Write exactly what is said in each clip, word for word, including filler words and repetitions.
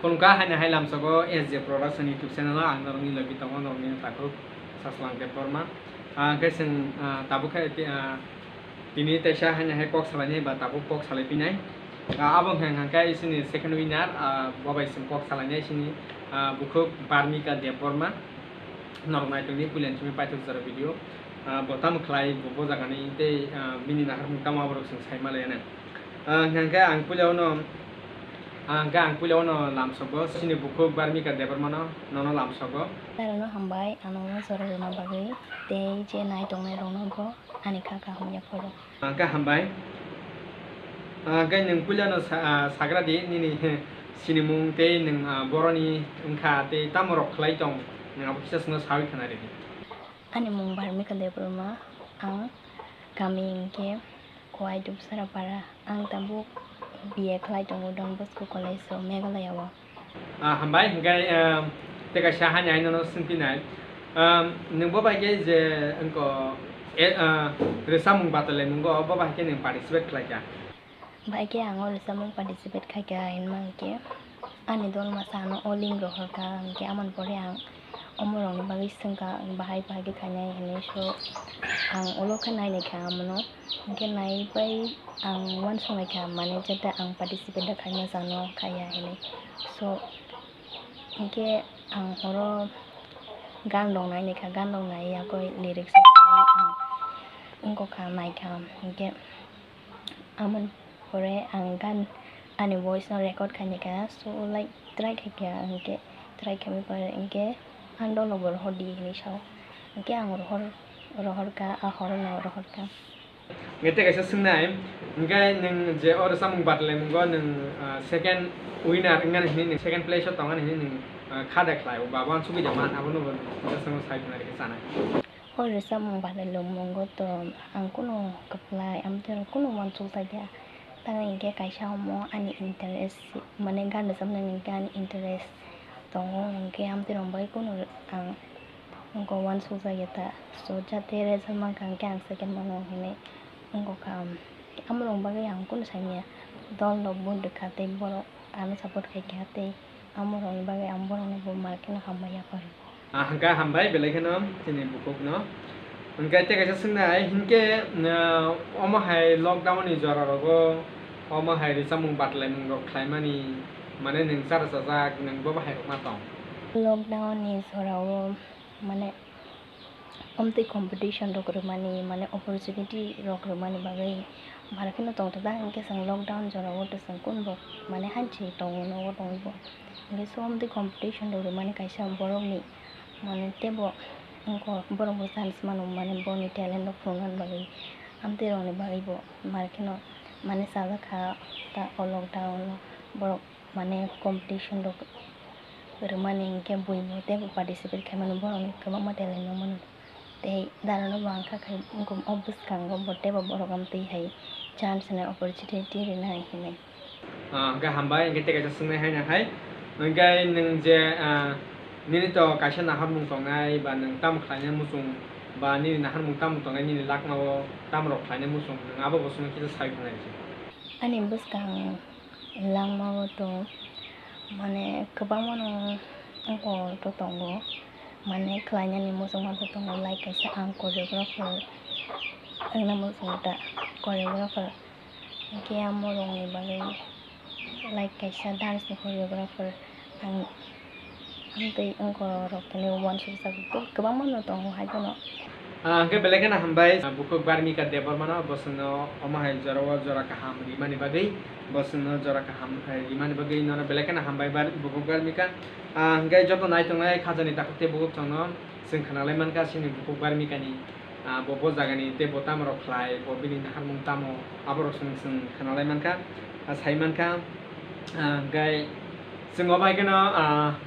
Khulumkha, haino hai lamsogo S J Production YouTube channel o ang norokni logi tongo, norokni takhuk Saslang Debbarma. Ah, hwnkhe chwng, ah, tabuk khe, ah, tini teisa haino hai kok salainai ba tabuk kok salai pinai. Ah, abo hwnkhe hwnkhe isini second winner, ah, bo bai chwng kok salainai isini, ah, bukhuk Barmika Debbarma. Norok naitokni puila simi paithak jora video. Ah, bo tamo khlai, bo, bo jagani tei, ah, bini naharmung tamo aborok chwng sai manlaiya nang. Ah, hwnkhe ang puila uno, ah, hwnkhe ang puila uno lamsogo, chini bukhuk Barmika Debbarmano, nono lamsogo. Norokno hambai, ano uno jora rwna bagwi, tei je nai tongnai rokno bo ani kha kaham yapharo. Ang kha hambai. Ah, hwnkhe nwng puilano sa-, ah, sagra di, nini sinimung tei nwng, ah, boroni wngkha tei tamo rok khlai tong, nwng abo kisa chwngno sawi khna ridi. Ani mung Barmika Debbarma, ang kami hwnkhe Khowai Dubsara para, ang tabuk B A khlai tongo Don Bosco College o Meghalaya o. Ah, hambai, hwnkhe, ah, tei kaisa hani hai nono swngphinai. Ah, nwng bo bai khe je wngkha, eh, ah, rwchapmung batalaimung o, bo bai khe nwng participate khlai kha? Bai khe ang o rwchapmung participate khai kha hinma hwnkhe ani dol masa ano o link rohor kha, hwnkhe amoni pore ang omo rokni bagwi swngkha, bahai bahai khe khainai hinwi, so ang ulo khe nainai kha amono. Hwnkhe naibai ang uansuknai kha, mane, jeta ang participate da khaima chano khaiya hinwi. So, hwnkhe ang horo gan rok nainai kha, gan rok naiya koi lyrics rok twiwi ang wngkha naikha. Hwnkhe amoni pore ang gan ani voice no record khainai kha. So, like, try khaikha, hwnkhe try khaimani pore hwnkhe ang dolo bo rohor di hinwi sao. Hwnkhe ang rohor, rohor kha, a horo no rohor kha. Hwnkhe tei kaisa swngnai, hwnkhe nwng je o rwchapmung batalaimung o nwng, ah, second winner wngmani hinwi nwng second place o tongmani hinwi nwng, ah, kha de khlai, o ba uansugwi de man, abono bo nwng kisa chwngno sai khna rikhe chanai. O rwchapmung batalaimung o to ang kunu kwplai, amtwrwng kunu uansukjakya. Tamo hwnkhe kaisa omo ani interest, mane gan rwchapnani hwnkhe ani interest tongo, hwnkhe amtwrwng bai kunu ang wngkha uansukjakya ta. So, jate result mankha hwnkhe ang second mano hinwi wngkha. Amorok bagwi ang kunu saimanya, dol rok vote rwkha tei borok ano support khaikha tei amorokni bagwi ang borokno bo markheno hambai yapharo. Ah, hwnkha hambai belai kheno chini bukhukno. Hwnkhe tei kaisa swngnai, hinkhe, ah, omo hai lockdown ni jora rogo omo hai rwchapmung batlaimung rok khlaimani, mane nwng chara chajak, nwng bo bahai rok ma tong? Lockdown ni jora o mane omtwi competition rok rwmani, mane opportunity rok rwmani bagwi markheno tongthokda, hinkhe chwng lockdown jora o to chwng kunbo mane hanchi tongo, nogo tongwi bo. Hinkhe so omtwi competition rok rwmani kaisa borokni mane teibo wngkha borokbo chance mano, mane boni talent rok phunuknani bagwi, amtwi rokni bagwi bo markheno mane chajak kha ta o lockdown o borok. Mane competition rok rwmani hinkhe buibo teibo participate khaimani borokni kwbangma talent nukmano. Tei darano bo ang kha khai wngkha o bwskango bo teibo borok amtwi hai chance hinwi opportunity rwnai hinwi. Ah, hwnkhe hambai, hwnkhe tei kaisa swngnai haino hai. Hwnkhe nwng je, ah, nini to kaisa naharmung tongnai ba nwng tamo khlainai muchung ba nini naharmung tamo tongnai nini lakmao tamo rok khlainai muchung nwng abo bo chwngno kisa sai khwnai se. Ani bwskang langmao to mane kwbangmano wngkha to tongo, mane khlainani muchungma to tongo, like kaisa ang choreographer wngna muchungo ta, choreographer hinkhe amorokni bagwi like kaisa dance ni choreographer. Ang amtwi wngkha rok tini uansukjak kwbangma no tongo hai phano. Ah, hwnkhe belai kheno hambai, ah, bukhuk Barmika Debbarmano, bo chwngno omo hai jorao jora kaham rimani bagwi, bo chwngno jora kaham, eh, rimani bagwi nono belai kheno hambai bar-, bukhuk Barmika. Ah, hwnkhe joto naitongnai khajani takhuk tei bukhuk chwngno chwng khwnalai mankha chini bukhuk Barmikani. Ah, bo, bo jagani tei bo tamo rok khlai, bo bini naharmung tamo, aborok chwng, chwng khwnalai mankha, ah, sai mankha. Ah, hwnkhe chwng omo hai kheno, ah,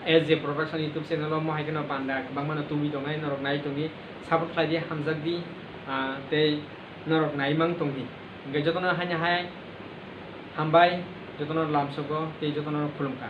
S J Production YouTube channel o omo hai kheno panda kwbangmano tubui tongnai, norok nai tongdi, support khlai di, hamjak di, ah, tei norok nai mang tong di. Hwnkhe jotono haino hai hambai, jotono lamsogo tei jotono khulumkha.